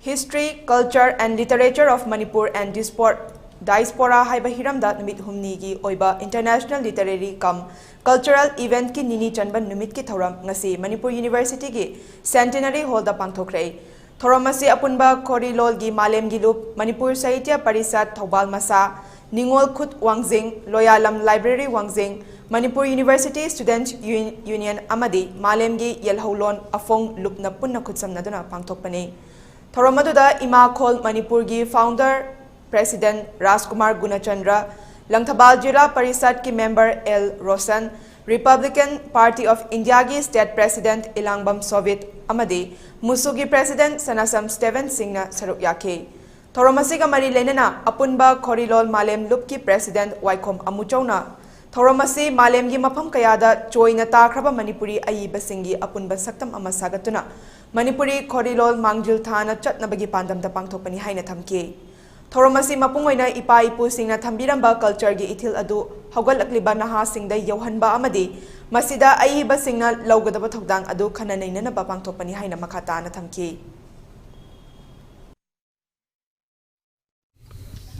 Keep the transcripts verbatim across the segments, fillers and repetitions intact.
History, Culture and Literature of Manipur and Diaspor- Diaspora ꯍꯥꯏꯕ ꯍꯤꯔꯝꯗ ꯅꯨꯃꯤꯠ ꯍꯨꯝꯅꯤꯒꯤ ꯑꯣꯏꯕ International Literary cum Cultural Eventꯀꯤ ꯅꯤꯅꯤ ꯆꯟꯕ ꯅꯨꯃꯤꯠꯀꯤ ꯊꯧꯔꯝ ꯉꯁꯤ ꯃꯅꯤꯄꯨꯔ Universityꯒꯤ Centenary Hallꯗ ꯄꯥꯡꯊꯣꯛꯈ꯭ꯔꯦ꯫ ꯊꯧꯔꯝ ꯑꯁꯤ ꯑꯄꯨꯟꯕ ꯈꯣꯔꯤꯂꯣꯜꯒꯤ ꯃꯥꯂꯦꯝꯒꯤ ꯂꯨꯞ, ꯃꯅꯤꯄꯨꯔ ꯁꯥꯍꯤꯇ꯭ꯌ ꯄꯔꯤꯁꯠ ꯊꯧꯕꯥꯜ ꯃꯁꯥ, ꯅꯤꯉꯣꯜ ꯈꯨꯠ ꯋꯥꯡꯖꯤꯡ, ꯂꯣꯌꯥꯂꯝ Library ꯋꯥꯡꯖꯤꯡ, Manipur University Student Uni- Union ꯑꯃꯗꯤ ꯃꯥꯂꯦꯝꯒꯤ ꯌꯦꯜꯍꯧꯂꯣꯟ ꯑꯐꯣꯡ ꯂꯨꯞꯅ ꯄꯨꯟꯅ ꯈꯨꯠꯁꯝꯅꯗꯨꯅ ꯄꯥꯡꯊꯣꯛꯄꯅꯤ꯫ ꯊꯧꯔꯝ ꯑꯗꯨꯗ ꯏꯃꯥꯈꯣꯜ ꯃꯅꯤꯄꯨꯔꯒꯤ Founder President ꯔꯥꯖꯀꯨꯃꯥꯔ ꯒꯨꯅꯆꯟꯗ꯭ꯔ, ꯂꯪꯊꯕꯥꯜ ꯖꯤꯂꯥ ꯄꯔꯤꯁꯠꯀꯤ Member L Roshan, Republican Party of Indiaꯒꯤ State President ꯏꯂꯥꯡꯕꯝ ꯁꯣꯚꯤꯠ ꯑꯃꯗꯤ ꯃꯨꯁꯨꯒꯤ President ꯁꯅꯥꯁꯝ ꯁ꯭ꯇꯦꯚꯦꯟ ꯁꯤꯡꯅ ꯁꯔꯨꯛ ꯌꯥꯈꯤ꯫ ꯊꯧꯔꯝ ꯑꯁꯤꯒ ꯃꯔꯤ ꯂꯩꯅꯅ ꯑꯄꯨꯟꯕ ꯈꯣꯔꯤꯂꯣꯜ ꯃꯥꯂꯦꯝ ꯂꯨꯞꯀꯤ President ꯋꯥꯏꯈꯣꯝ ꯑꯃꯨꯆꯧꯅ ꯊꯧꯔꯝ ꯑꯁꯤ ꯃꯥꯂꯦꯝꯒꯤ ꯃꯐꯝ ꯀꯌꯥꯗ ꯆꯣꯏꯅ ꯇꯥꯈ꯭ꯔꯕ ꯃꯅꯤꯄꯨꯔꯤ ꯑꯏꯕꯁꯤꯡꯒꯤ ꯑꯄꯨꯟꯕ ꯁꯛꯇꯝ ꯑꯃ ꯁꯥꯒꯠꯇꯨꯅ ꯃꯅꯤꯄꯨꯔꯤ ꯈꯣꯔꯤꯂꯣꯜ ꯃꯥꯡꯖꯤꯜ ꯊꯥꯅ ꯆꯠꯅꯕꯒꯤ ꯄꯥꯟꯗꯝꯗ ꯄꯥꯡꯊꯣꯛꯄꯅꯤ ꯍꯥꯏꯅ ꯊꯝꯈꯤ꯫ ꯊꯧꯔꯝ ꯑꯁꯤ ꯃꯄꯨꯡ ꯑꯣꯏꯅ ꯏꯄꯥ ꯏꯄꯨꯁꯤꯡꯅ ꯊꯝꯕꯤꯔꯝꯕ cultureꯒꯤ ꯏꯊꯤꯜ ꯑꯗꯨ ꯍꯧꯒꯠꯂꯛꯂꯤꯕ ꯅꯍꯥꯁꯤꯡꯗ ꯌꯧꯍꯟꯕ ꯑꯃꯗꯤ ꯃꯁꯤꯗ ꯑꯏꯕꯁꯤꯡꯅ ꯂꯧꯒꯗꯕ ꯊꯧꯗꯥꯡ ꯑꯗꯨ ꯈꯟꯅ ꯅꯩꯅꯅꯕ ꯄꯥꯡꯊꯣꯛꯄꯅꯤ ꯍꯥꯏꯅ ꯃꯈꯥ ꯇꯥꯅ ꯊꯝꯈꯤ꯫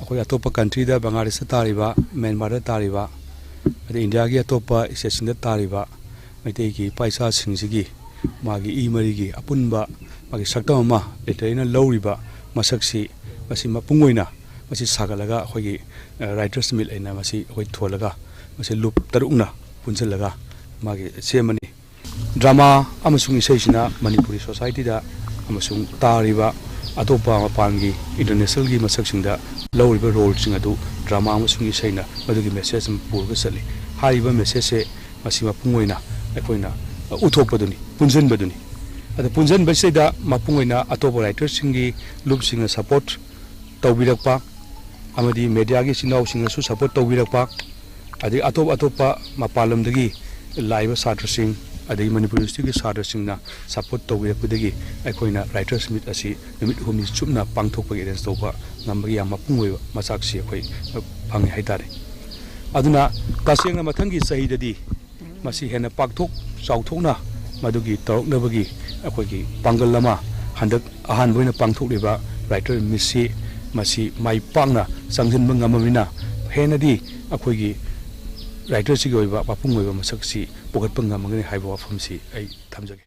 ꯑꯩꯈꯣꯏ ꯑꯇꯣꯞꯄ countryꯗ ꯕꯪꯒ꯭ꯂꯥꯗꯦꯁꯇ ꯇꯥꯔꯤꯕ, ꯃ꯭ꯌꯥꯟꯃꯥꯔꯗ ꯇꯥꯔꯤꯕ, ꯑꯗꯩ ꯏꯟꯗꯤꯌꯥꯒꯤ ꯑꯇꯣꯞꯄ stateꯁꯤꯡꯗ ꯇꯥꯔꯤꯕ ꯃꯩꯇꯩꯒꯤ ꯏꯄꯥ ꯏꯆꯥꯁꯤꯡꯁꯤꯒꯤ ꯃꯥꯒꯤ ꯏ ꯃꯔꯤꯒꯤ ꯑꯄꯨꯟꯕ ꯃꯥꯒꯤ ꯁꯛꯇꯝ ꯑꯃ literaryꯅ ꯂꯧꯔꯤꯕ ꯃꯁꯛꯁꯤ ꯃꯁꯤ ꯃꯄꯨꯡ ꯑꯣꯏꯅ ꯃꯁꯤ ꯁꯥꯒꯠꯂꯒ ꯑꯩꯈꯣꯏꯒꯤ writers meet ꯍꯥꯏꯅ ꯃꯁꯤ ꯑꯩꯈꯣꯏ ꯊꯣꯜꯂꯒ ꯃꯁꯤ ꯂꯨꯞ ꯇꯔꯨꯛꯅ ꯄꯨꯟꯁꯤꯜꯂꯒ ꯃꯥꯒꯤ ꯁꯦꯝꯕꯅꯤ꯫ Drama ꯑꯃꯁꯨꯡ ꯏꯁꯩꯁꯤꯅ ꯃꯅꯤꯄꯨꯔꯤ societyꯗ ꯑꯃꯁꯨꯡ ꯇꯥꯔꯤꯕ ꯑꯇꯣꯞꯄ ꯃꯄꯥꯟꯒꯤ internationalꯒꯤ ꯃꯁꯛꯁꯤꯡꯗ ꯂꯧꯔꯤꯕ roleꯁꯤꯡ ꯑꯗꯨ drama ꯑꯃꯁꯨꯡ ꯏꯁꯩꯅ ꯃꯗꯨꯒꯤ message ꯑꯃ ꯄꯨꯔꯒ ꯆꯠꯂꯤ꯫ ꯍꯥꯏꯔꯤꯕ messageꯁꯦ ꯃꯁꯤ ꯃꯄꯨꯡ ꯑꯣꯏꯅ ꯑꯩꯈꯣꯏꯅ ꯎꯠꯊꯣꯛꯄꯗꯨꯅꯤ, ꯄꯨꯟꯁꯤꯟꯕꯗꯨꯅꯤ꯫ ꯑꯗ ꯄꯨꯟꯁꯤꯟꯕꯁꯤꯗ ꯃꯄꯨꯡ ꯑꯣꯏꯅ ꯑꯇꯣꯞꯄ writersꯁꯤꯡꯒꯤ ꯂꯨꯞꯁꯤꯡꯅ support ꯇꯧꯕꯤꯔꯛꯄ ꯑꯃꯗꯤ mediaꯒꯤ ꯏꯆꯤꯟ ꯏꯅꯥꯎꯁꯤꯡꯅꯁꯨ support ꯇꯧꯕꯤꯔꯛꯄ, ꯑꯗꯒꯤ ꯑꯇꯣꯞ ꯑꯇꯣꯞꯄ ꯃꯄꯥꯟ ꯂꯝꯗꯒꯤ ꯂꯥꯛꯏꯕ ꯁꯥꯇ꯭ꯔꯁꯤꯡ, ꯑꯗꯒꯤ ꯃꯅꯤꯄꯨꯔ Universityꯒꯤ ꯁꯥꯇ꯭ꯔꯁꯤꯡꯅ support ꯇꯧꯕꯤꯔꯛꯄꯗꯒꯤ ꯑꯩꯈꯣꯏꯅ writers meet ꯑꯁꯤ ꯅꯨꯃꯤꯠ ꯍꯨꯝꯅꯤ ꯆꯨꯞꯅ ꯄꯥꯡꯊꯣꯛꯄꯒꯤ arrange ꯇꯧꯕ ꯉꯝꯕꯒꯤ ꯌꯥꯝ ꯃꯄꯨꯡ ꯑꯣꯏꯕ ꯃꯆꯥꯛꯁꯤ ꯑꯩꯈꯣꯏ ꯐꯪꯉꯦ ꯍꯥꯏꯇꯥꯔꯦ꯫ ꯑꯗꯨꯅ ꯇꯁꯦꯡꯅ ꯃꯊꯪꯒꯤ ꯆꯍꯤꯗꯗꯤ ꯃꯁꯤ ꯍꯦꯟꯅ ꯄꯥꯛꯊꯣꯛ ꯆꯥꯎꯊꯣꯛꯅ ꯃꯗꯨꯒꯤ ꯇꯧꯔꯛꯅꯕꯒꯤ ꯑꯩꯈꯣꯏꯒꯤ ꯄꯥꯡꯒꯜ ꯑꯃ ꯍꯟꯗꯛ ꯑꯍꯥꯟꯕ ꯑꯣꯏꯅ ꯄꯥꯡꯊꯣꯛꯂꯤꯕ ꯔꯥꯏꯇꯔ ꯃꯤꯠꯁꯤ ꯃꯁꯤ ꯃꯥꯏ ꯄꯥꯛꯅ ꯆꯪꯁꯤꯟꯕ ꯉꯝꯃꯕꯅꯤꯅ ꯍꯦꯟꯅꯗꯤ ꯑꯩꯈꯣꯏꯒꯤ ꯔꯥꯏꯇꯔꯁꯤꯒꯤ ꯑꯣꯏꯕ ꯃꯄꯨꯡ ꯑꯣꯏꯕ ꯃꯁꯛꯁꯤ ꯄꯨꯈꯠꯄ ꯉꯝꯃꯒꯅꯤ ꯍꯥꯏꯕ ꯋꯥꯐꯝꯁꯤ ꯑꯩ ꯊꯝꯖꯒꯦ꯫